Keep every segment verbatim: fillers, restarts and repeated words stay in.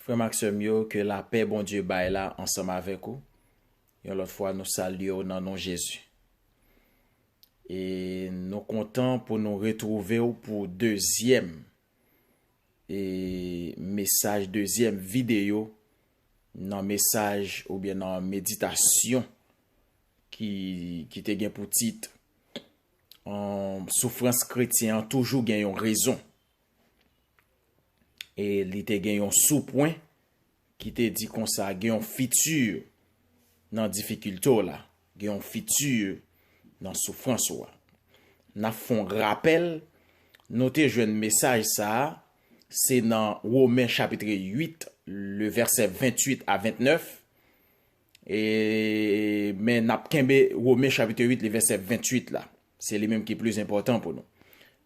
Frè m ak sè m yo, ke lapè Bondye bay la ansanm avèk ou. Yon lòt fwa, nou salye w nan non Jezi. E nou kontan pou nou retwouve w pou dezyèm, e mesaj, dezyèm videyo nan mesaj oubyen nan meditasyon ki, ki te gen pou tit, um, Soufrans kretyen an toujou gen yon rezon. E li te gen yon soupwen ki te di konsa, gen yon fiti nan difikilte w la, gen yon fiti nan soufrans ou a. N ap fè yon rapèl, nou te jwenn mesaj sa a, se nan Women chapit uit, le vèsè venntuit a ventnèf. E, men n ap kenbe Women chapit uit, le vèsè venntuit la. Se li menm ki plis enpòtan pou nou.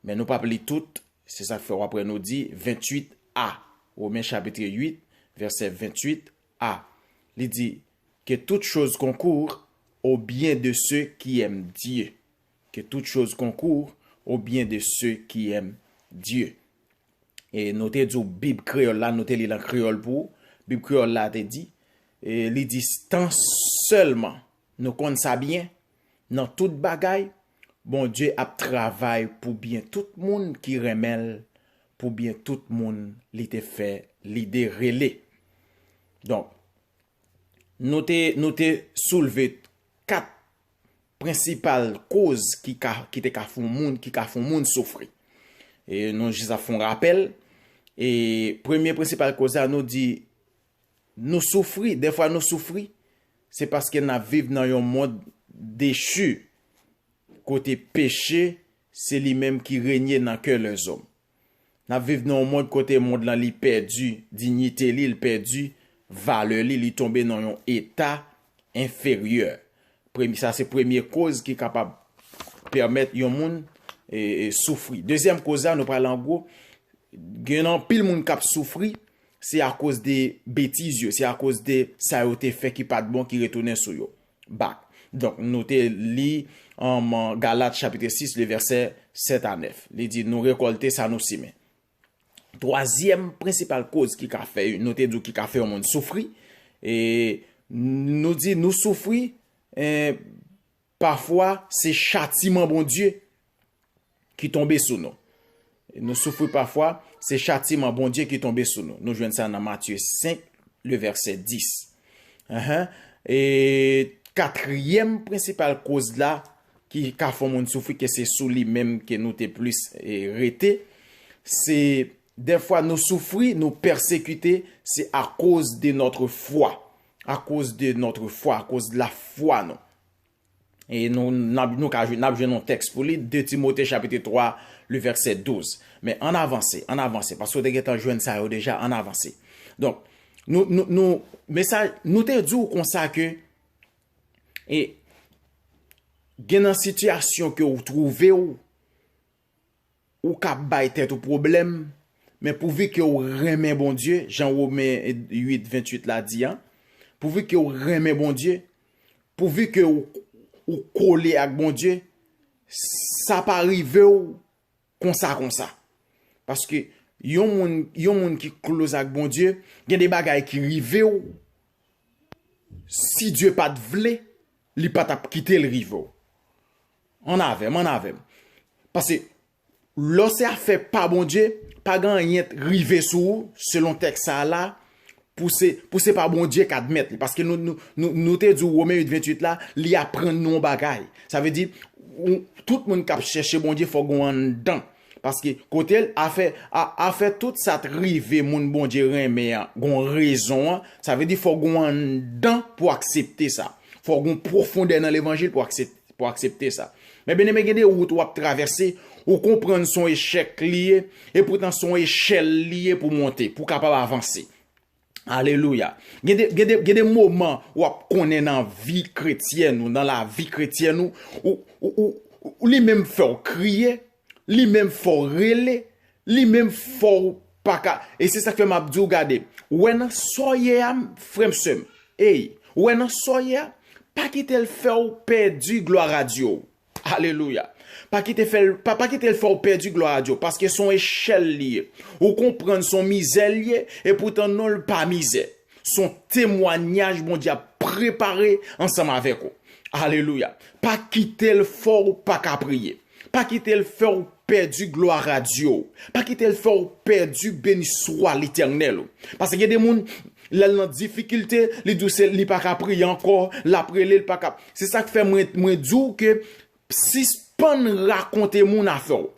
Men nou p ap li tout, se sa k fè w ap wè nou di venntuit a. Women chapit uit, vèsè venntuit a. Li di, Que toutes choses concourent au bien de ceux qui aiment Dieu. Que toutes choses concourent au bien de ceux qui aiment Dieu. E nou te di w Bib kreyòl la, nou te li l an kreyòl pou ou. Bib kreyòl la te di, e li di, tan sèlman nou konn sa byen, nan tout bagay, Bondye ap travay pou byen tout moun ki renmen l, pou byen tout moun li te fè, li te rele. Donk, nou te, nou te soulve kat prensipal koz ki ka, ki te ka fè yon moun, ki ka fè yon moun soufri. E nou jis ap fè yon rapèl. E premye prensipal koz la, nou di, nou soufri, dèfwa nou soufri, se paske n ap viv nan yon mond dechi, kote peche, se li menm ki renye nan kè lèzòm. N ap viv nan yon mond kote mond lan li pèdi diyite li, li pèdi valè li, li tonbe nan yon eta enferyè. Premye, sa se premye koz ki kapab pèmèt yon moun, e, e, soufri. Dezyèm koz la, nou pral an gwo, gen anpil moun k ap soufri, se akoz de betiz yo, se akoz de sa yo te fè ki pa t bon, ki retounen sou yo. Bak. Donk, nou te li, um, Galat chapit sis, le vèsè sèt a nèf. Li di, nou rekòlte sa nou simen. Twazyèm prensipal koz ki ka fè, nou te di w ki ka fè yon moun soufri, e nou di nou soufri, e pafwa se chatiman Bondye ki tonbe sou nou. Nou soufri pafwa, se chatiman Bondye ki tonbe sou nou. Nou jwenn sa nan Matye senk, le vèsè dis. Ahan. E katriyèm prensipal koz la ki ka fè moun soufri, ke se sou li menm ke nou te plis, e, rete, se dèfwa nou soufri, nou pèsekite, se akoz de notre foi. Akoz de notre foi, akoz lafwa nou. E nou, n ap, nou ka jwenn, n ap jwenn yon tèks pou li, de Timote chapit twa, le vèsè douz. Men ann avanse, ann avanse, paske w te gentan jwenn sa yo deja, ann avanse. Donk, nou, nou, nou, mesaj, nou te di w konsa ke, e, gen nan sitiyasyon ke w twouve w, ou ka bay tèt ou pwoblèm, men pouvi ke w renmen Bondye, jan Women uit venntuit la di an, pouvi ke w renmen Bondye, pouvi ke w, ou kole ak Bondye, sa pa rive w konsa, konsa. Paske yon moun, yon moun ki close ak Bondye, gen de bagay ki rive w, si Dye pa t vle, li pa t ap kite l rive w. Ann avè m, ann avè m. Paske lè w se afè pa Bondye, pa gen anyen k rive sou ou, selon tèks sa a la, pou se, pou se pa Bondye k admèt li. Paske nou, nou, nou, nou te di w Women uit venntuit la, li aprann nou yon bagay. Sa vle di, ou, tout moun k ap chèche Bondye, fòk gen yon anndan. Paske kote l, afè, a, afè tout sa t rive moun Bondye renmen an, gen yon rezon an, sa vle di fòk gen yon anndan pou aksepte sa. Fòk gen yon pwofondè nan levanjil pou aksep-, pou aksepte sa. Men byeneme, gen de wout w ap travèse, ou konprann se yon echèk li ye, epoutan se yon echèl li ye pou monte, pou w kapab avanse. Alelouya. Gen de, gen de, gen de moman w ap konnen nan vi kretyèn ou, nan lavi kretyèn ou, ou, ou, ou, ou, li menm fè w kriye, li menm fè w rele, li menm fè w pa ka. E se sa k fè m ap di w, gade, wè nan sa w ye a, frè m, sè m, ey, wè nan sa w ye a, pa kite l fè w pèdi glwa a Dye w. Alelouya. Pa kite fè l, pa, pa kite l fè w pèdi glwa a Dye, paske se yon echèl li ye. Ou konprann se yon mizè li ye, e poutan non l pa mizè. Se yon temwayaj Bondye ap prepare ansanm avèk ou. Alelouya. Pa kite l fè w pa ka priye. Pa kite l fè w pèdi glwa a Dye w. Pa kite l fè w pèdi beniswa Letènèl ou. Paske gen de moun, lè l nan difikilte, li di w se, li pa ka priye ankò, l ap rele, l pa ka. Se sa k fè mwen, mwen di w ke sispann rakonte moun afè w.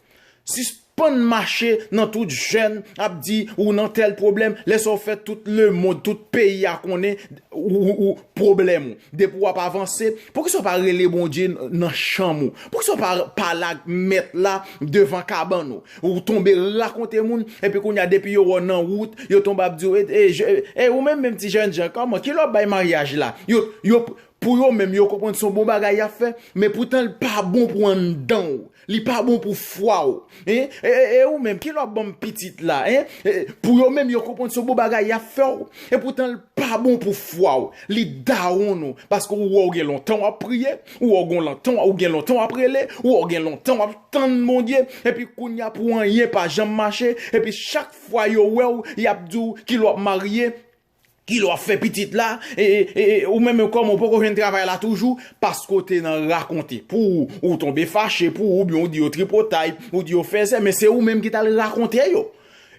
Sispann mache nan tout jèn ap di ou nan tèl pwoblèm, lè sa w fè tout lemonn, tout peyi a konnen ou, ou, ou pwoblèm ou. Depi w ap avanse, poukisa w pa rele Bondye nan chanm ou? Poukisa w pa pale ak mèt la devan kabann ou? Ou tonbe rakonte moun, epi kounye a depi yo wè w nan wout, yo tonbe ap di w, e, e, je- e, ou menm menm ti jènjan, kòman, kilè w ap bay maryaj la? Yo, yo, pou yo menm, yo konprann se yon bon bagay y ap fè, men poutan l pa bon pou anndan w. Li pa bon pou fwa w. Hein? E, e, e ou menm, kilè w ap ban m pitit la? Hein? E, pou yo menm, yo konprann se yon bon bagay y ap fè w. E poutan l pa bon pou fwa w. Li dawonn ou. Paske ou wè w gen lontan w ap priye, ou wè w gen lontan, ou gen lontan w ap rele, ou wè w gen lontan w ap tann Bondye. Epi kounye a pou anyen pa janm mache. Epi chak fwa yo wè w, y ap di w kilè w ap marye. Kilè w ap fè pitit la, e, e, e, e, ou menm kòman w poko jwenn travay la toujou, paske w te nan rakonte. Pou ou, ou tonbe fache, pou ou, oubyen ou di yo tripotay, ou di yo fèzè, men se ou menm ki t al rakonte yo.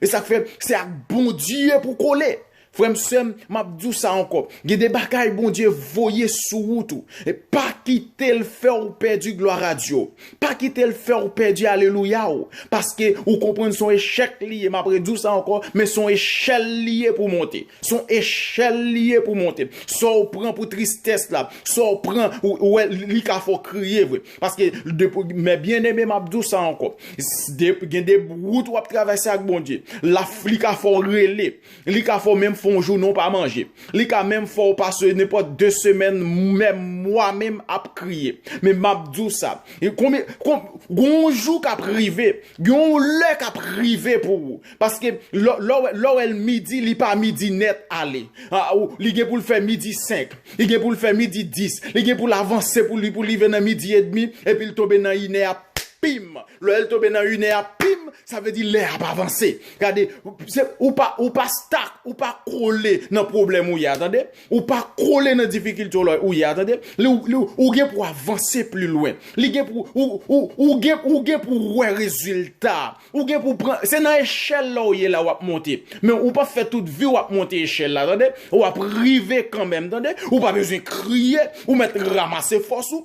E sa k fè, se ak Bondye pou kole. Frè m, sè m, m ap di w sa ankò. Gen de bagay Bondye voye sou wout ou. E pa kite l fè w pèdi glwa a Dye w. Pa kite l fè w pèdi alelouya w. Paske ou konprann se yon echèk li ye. M ap redi w sa ankò, men se yon echèl li ye pou w monte. Se yon echèl li ye pou w monte. Sa w pran pou tristès la, sa w pran, ou, ou wè, li ka fè w kriye vre. Paske, depi, men byeneme, m ap di w sa ankò. S- de- Gen de wout w ap travèse ak Bondye. La, li ka fè w rele. Li ka fè w menm fè yon jounen w pa manje. Li ka menm fè w pase nenpòt de semèn, menm mwa menm ap kriye. Men m ap di w sa. E konbyen, kon- gon jou k ap rive. Gen yon lè k ap rive pou ou. Paske lè, lè w wè- lè w wè l midi, li pa midi nèt ale. A, ou- li gen pou l fè midi senk. Li gen pou l fè midi dis. Li gen pou l avanse pou li, pou l rive nan midi edmi. Epi l tonbe nan inè a pim. Lè l tonbe nan inè a pim, sa vle di lè a ap avanse. Gade, se- ou pa, ou pa stak, ou pa kole nan pwoblèm ou ye a, tande? Ou pa kole nan difikilte w la ou ye a, tande? Li- ou- li- ou gen pou avanse pli lwen. Li gen pou, ou, ou, ou gen, ou gen pou wè rezilta. Ou gen pou pran, se nan echèl la ou ye la w ap monte. Men ou p ap fè tout vi w ap monte echèl la, tande? W ap rive kanmenm, tande? Ou pa bezwen kriye, ou mèt ranmase fòs ou,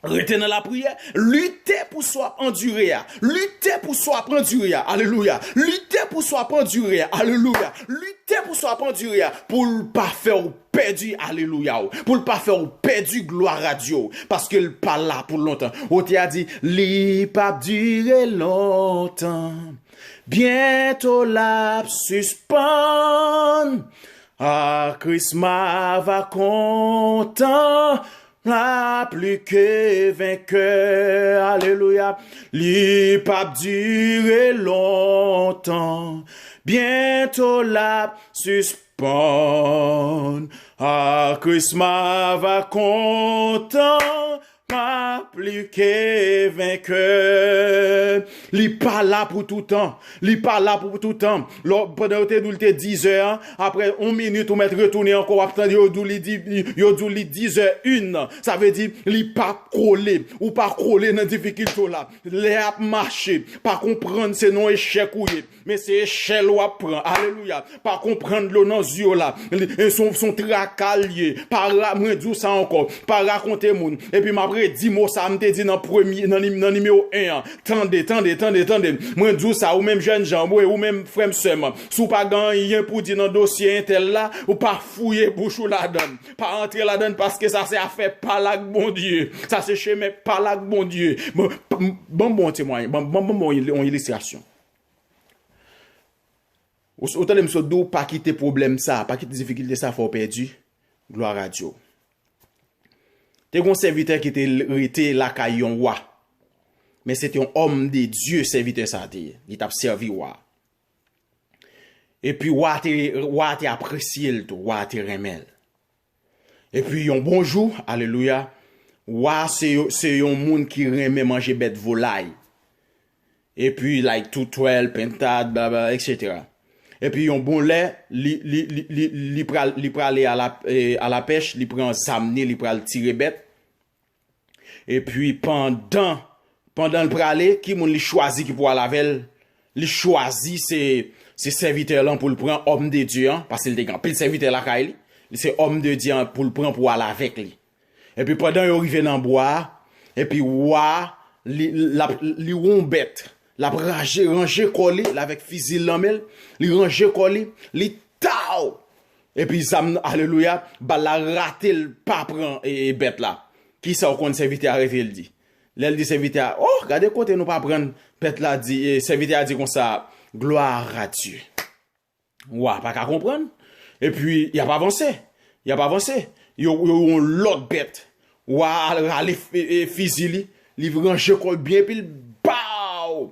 rete nan lapriyè, lite pou sa w ap andire a, lite pou sa w ap andire a, alelouya, lite pou sa w ap andire a, alelouya, lite pou sa w ap andire a, pou l pa fè w pèdi alelouya w, pou l pa fè w pèdi glwa a Dye w, paske l pa la pou lontan. Otè a di, li p ap dire lontan. Byento l ap sispann. Ah, Christmas va content, la plus que vainqueur. Alelouya. Li p ap dire lontan. Byento l ap sispann. Ah, Christmas va content, ma plus que vainqueur. Li pa la pou toutan. Li pa la pou toutan. Lò, pandan yo te di w l te dizè an, apre yon minit ou mèt retounen ankò, w ap tande yo di w li di, yo di w li dizè en. Sa vle di, li pa kole. Ou pa kole nan difikilte w la. Lè ap mache. Pa konprann se nan echèk ou ye. Men se echèl w ap pran. Alelouya. Pa konprann dlo nan zye w la. Li- e son, son traka l ye. Pa ra- mwen di w sa ankò. Pa rakonte moun. Epi m ap redi mo sa a m te di nan premye, nan nim- nan nimewo en an. Tande, tande, tande, tande. Mwen di w sa, ou menm jènjan, ou menm frè m, sè m. Si w pa gen anyen pou di nan dosye entèl la, ou pa fouye bouch ou ladann. Pa antre ladann paske sa se afè pa l ak Bondye. Sa se chemen pa l ak Bondye. Bon, p- m- ban m bon temwayaj, ban, ban, ban m bon il- yon ilistrasyon. Ou, ou tande m sot di w, pa kite pwoblèm sa, pa kite difikilte sa fè w pèdi glwa a Dye w. Te gen yon sèvitè ki te l- rete lakay yon wa. Men se te yon òm de Dye, sèvitè sa a te ye. Li t ap sèvi wa. Epi wa te, wa te apresye l tou, wa te renmen l. Epi yon bon jou, alelouya, Wa se yo, se yon moun ki renmen manje bèt volay. Epi, like, toutwèl, pentad, blablabla, etsetera. Epi, yon bon lè, li, li, li, li, li pral, li prale a la, eh, a la pèch, li pran zam ni, li pral tire bèt. Epi, pandan, pandan l prale, ki moun li chwazi ki pou al avè l? Li chwazi se, se sèvitè lan pou l pran, òm de Dye an, paske l te gen anpil sèvitè lakay li. Li se òm de Dye an pou l pran pou al avèk li. Epi pandan yo rive nan bwa a, epi wa a, li, l ap, li wè yon bèt. L ap ranje, ranje kò li, l avèk fizi l nan men l, li ranje kò li, li taw! Epi zam, alelouya, bal la rate l pa pran, e, e, bèt la. Kisa w konn sèvitè a rete l di? Lè l di sèvitè a, oh, gade kote nou pa pran bèt la, di, e, sèvitè a di konsa, gloire à Dieu. Wa pa ka konprann. Epi, y ap avanse. Y ap avanse. Yo, yo, yon lòt bèt. Wa a rale f-, e, e, fizi li. Li ranje kò l byen, epi l baw!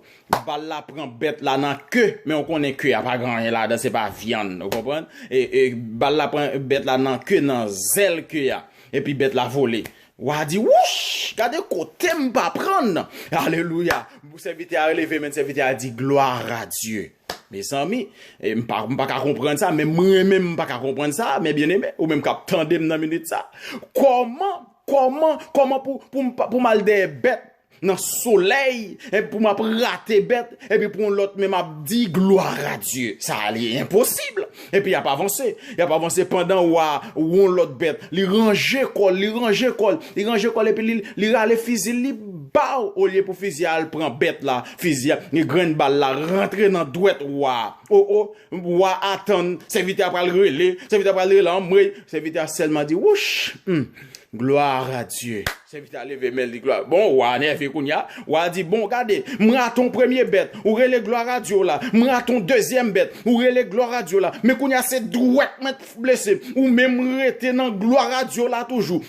Bal la pran bèt la nan ke. Men w konnen ke a pa gen anyen ladan, se pa vyann. Ou konprann? E, e, bal la pran bèt la nan ke, nan zèl ke a. Epi bèt la vole. Wa di, wouch! Gade kote m pa pran! Alelouya! Sèvitè a leve men, sèvitè a di, gloire à Dieu. Mezanmi, e, m pa, m pa ka konprann sa, men mwen menm m pa ka konprann sa, men byeneme, ou menm k ap tande m nan minit sa. Kòman, kòman, kòman pou, pou m pa, pou m al dèyè bèt nan solèy, e pou m ap rate bèt, epi pou yon lòt menm ap di, gloire à Dieu. Sa li enposib. Epi y ap avanse. Y ap avanse pandan wa, yon lòt bèt. Li ranje kò l, li ranje kò l, li ranje kò l, epi li, li rale fizi l, li baw. Olye pou fizi a al pran bèt la, fizi a, li grenn bal la rantre nan dwèt wa a. O, o, wa a tann, sèvitè a pral rele, sèvitè a pral rele, anmwey, sèvitè a sèlman di, wouch, hmm, gloire à Dieu. Sèvitè a leve men l di glwa. Bon, wa a nève kounye a. Wa a di, bon, gade, m rate yon premye bèt, ou rele gloire à Dieu la. M rate yon dezyèm bèt, ou rele gloire à Dieu la. Men kounye a se dwèt mwen t blese. Ou menm rete nan gloire à Dieu la toujou.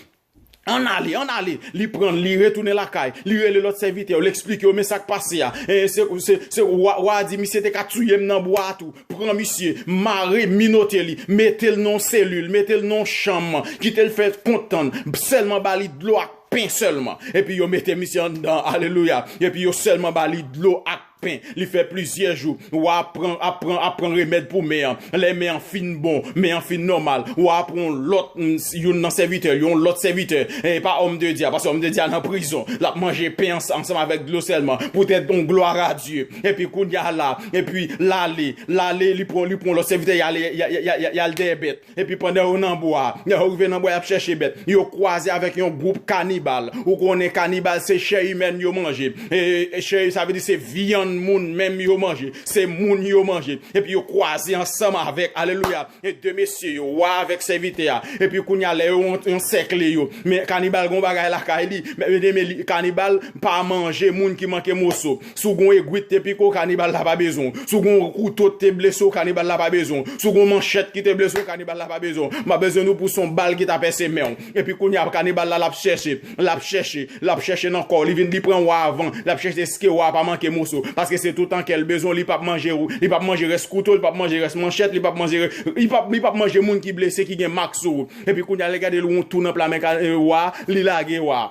Ann ale, ann ale. Li pran l, li retounen lakay. Li rele lòt sèvitè yo, li eksplike yo, men sa k pase a. E, se, se, se, wa, wa a di, misye te ka touye m nan bwa a tou. Pran misye, mare, minote li, mete l nan yon selil, mete l nan yon chanm, kite l fè kont tann, sèlman ba li dlo ak pen sèlman. Epi yo mete misye anndan, alelouya. Epi yo sèlman ba li dlo ak pen. Li fè plizyè jou. Wa ap pran, ap pran, ap pran remèd pou men an. Lè men an fin bon, men an fin nòmal, wa ap pran yon lòt, mm, youn nan sèvitè, yon lòt sèvitè. E pa òm de Dye a, paske òm de Dye a nan prizon. L ap manje pen ans-, ansanm avèk dlo sèlman. Poutèt yon gloire à Dieu. Epi kounye a la, epi l ale, l ale, li pran, li pran lòt sèvitè, y ale, y, y, y, y, y al dèyè bèt. Epi pandan yo nan bwa, yo rive nan bwa, y ap chèche bèt. Yo kwaze avèk yon gwoup kanibal. Ou konnen kanibal, se chè imèn yo manje. E, e chè, sa vle di se vyann moun menm yo manje. Se moun yo manje. Epi yo kwaze ansanm avèk, alelouya, e de mesye yo, wa avèk sèvitè a. Epi kounye a, lè yo ansèkle yo. Men kanibal gon bagay lakay li. Men, men, men li, kanibal pa manje moun ki manke moso. Si w gon egwi t te pike w, kanibal la pa bezwen w. Si w gon kouto t te blese w, kanibal la pa bezwen w. Si w gon manchèt ki te blese w, kanibal la pa bezwen w. M pa bezwen nou pou se yon bal ki ta pèse men w. Epi kounye a, kanibal la, l ap chèche, l ap chèche, l ap chèche nan kò w. Li vin, li pran wa avan, l ap chèche èske wa pa manke moso. Paske se toutan kè l bezwen w, li p ap manje, li p ap manje rès kouto, li p ap manje rès manchèt, li p ap manje, li p ap, li p ap manje moun ki blese, ki gen mak sou ou. Epi kounye a, lè gade l yon tou nan pla men ka-, e, wa, li lage wa.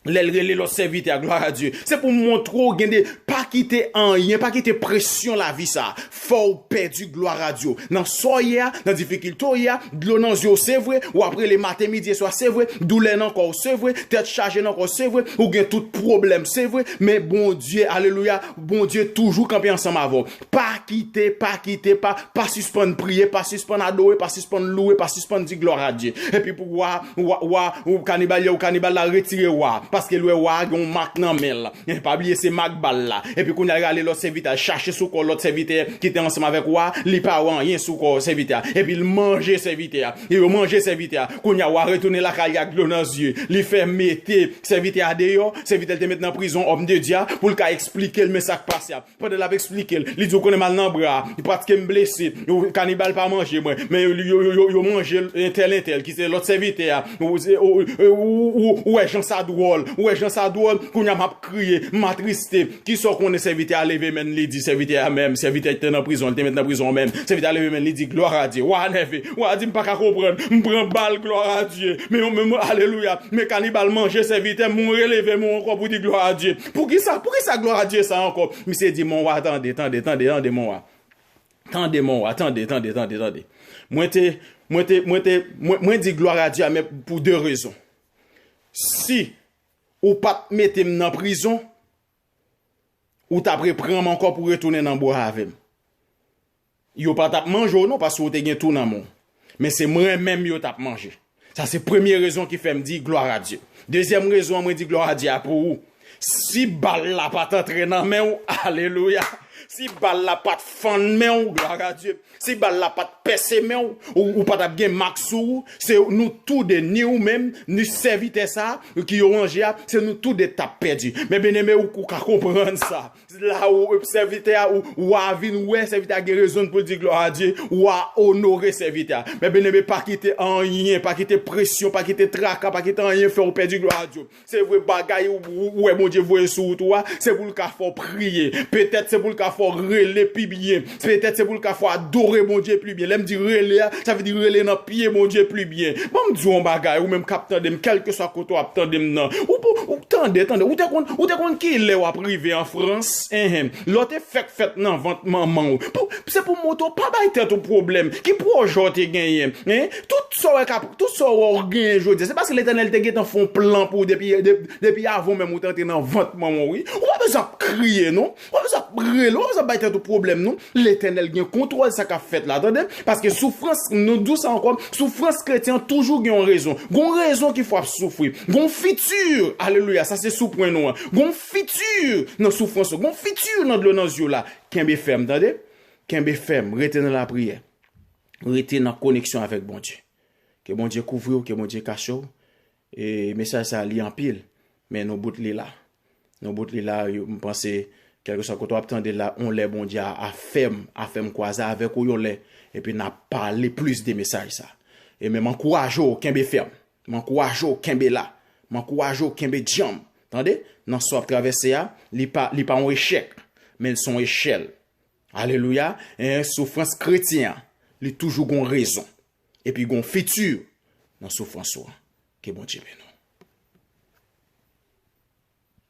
Lè l rele lòt sèvitè a, gloire à Dieu. Se pou montre w gen de, pa kite anyen, pa kite presyon lavi sa fè w pèdi gloire à Dieu. Nan sa w ye a, nan difikilte w ye a, dlo nan zye w se vre, w ap rele maten, midi e swa se vre, doulè nan kò w se vre, tèt chaje nan kò w se vre, ou gen tout pwoblèm se vre, men Bondye, alelouya, Bondye toujou kanpe ansanm avè w. Pa kite, pa kite, pa, pa sispann priye, pa sispann adore, pa sispann louwe, pa sispann di gloire à Dieu. Epi pou wa, wa, wa, ou kanibal, yo kanibal la retire wa, paske l wè wa gen yon mak nan men l. E pa bliye se mak bal la. Epi kounye a l rale lòt sèvitè a, chache sou kò lòt sèvitè ki te ansanm avèk wa, li pa wè anyen sou kò sèvitè a. Epi l manje sèvitè a. E yo manje sèvitè a. Kounye a wa retounen lakay li ak dlo nan zye. Li fè mete sèvitè a deyò, sèvitè l te met nan prizon, òm de Dye a, pou l ka eksplike l men sa k pase a. Pandan l ap eksplike l, li di, ou konnen m al nan bwa, paske m blese, yo, kanibal pa manje mwen, men yo, yo, yo, yo, yo manje entèl, entèl, ki se lòt sèvitè a. Ou, ou, ou, ou, ou wè jan sa dwòl, Ou wè jan sa dwòl? Kounye a m ap kriye, m atriste. Kisa w konnen sèvitè a leve men li di, sèvitè a menm, sèvitè te nan prizon, li te met nan prizon menm. Sèvitè a leve men li di, glwa a Dye. Wa a nève. Wa a di, m pa ka konprann. M pran bal, glwa a Dye. Men, men, men, alelouya. Men kanibal manje sèvitè, m releve men ankò pou di glwa a Dye. Poukisa? Poukisa glwa a Dye sa ankò? Misye di, mon wa, tande, tande, tande, tande, mon wa. Tande, mon wa, tande, tande, tande, tande. Mwen te, mwen te, mwen te, mwen, mwen di glwa a Dye a, men pou de rezon. Si ou pa t mete m nan prizon, ou t ap reprann m ankò pou retounen nan bwa avè m. Yo pa t ap manje w non, paske w te gen tou nan men w. Men se mwen menm yo t ap manje. Sa se premye rezon ki fè m di glwa a Dye. Dezyèm rezon an, mwen di glwa a Dye a pou ou. Si bal la pa t antre nan men w, alelouya. Si bal la pa t fann men w, glwa a Dye. Si bal la pa t pèse men w, ou, ou pa t ap gen mak sou ou, se nou tou de, ni ou menm, ni sèvitè sa a, ki yo manje a, se nou tou de t ap pèdi. Men byeneme, ou, ou ka konprann sa. La ou sèvitè a, ou, ou a vin wè sèvitè a gen rezon pou l di glwa a Dye, ou a onore sèvitè a. Men byeneme, pa kite anyen, pa kite presyon, pa kite traka, pa kite anyen fè w pèdi glwa a Dye. Se vre, bagay ou, ou, ou wè Bondye voye sou wout ou a, se pou l ka fè w priye. Petèt se pou l ka fè w rele pi byen. Petèt se pou l ka fè w adore Bondye pi byen. Lè m di rele a, sa vle di rele nan pye Bondye pi byen. Ban m di w yon bagay, ou menm k ap tande m, kèlkeswa kote w ap tande m nan. Ou, pou- ou tande, tande. Ou te konn, ou te konn ki lè w ap rive an Frans? Enhen. Lè w te fèk fèt nan vant manman w. Pou- se pou montre w pa bay tèt ou pwoblèm. Ki pwojè w te genyen? Hein? Tout sa w wè k ap, tout sa w wè w genyen jodi a, se paske Letènèl te gentan fè yon plan pou ou depi, de- depi avan menm ou te antre nan vant manman w, wi. Ou pa bezwen ap kriye, non. Ou pa bezwen ap rele, ou pa bezwen ap bay tèt ou pwoblèm, non. Letènèl gen kontwòl sa k ap fèt la, tande? Paske soufrans, nou di w sa ankò, soufrans kretyen an toujou gen yon rezon. Gon rezon ki fè w ap soufri. Gon fiti, alelouya, sa se sou pwen nou an. Gon fiti nan soufrans ou. Gon fiti nan dlo nan zye w la. Kenbe fèm, tande? Kenbe fèm, rete nan lapriyè. Rete nan koneksyon avèk Bondye. Ke Bondye kouvri w, ke Bondye kache w. E mesaj sa a li anpil, men nou bout li la. Nou bout li la, yo- m panse, kèlkeswa kote w ap tande l la, yon lè Bondye a, a fè m, a fè m kwaze avèk ou yon lè, epi n ap pale plis de mesaj sa. E men m ankouraje w, kenbe fèm. M ankouraje w, kenbe la. M ankouraje w, kenbe djanm. Tande? Nan sa w ap travèse a, li pa, li pa yon echèk, men l se yon echèl. Alelouya. En, soufrans kretyen an, li toujou gon rezon. Epi gon fiti nan soufrans ou an. Ke Bondye beni w.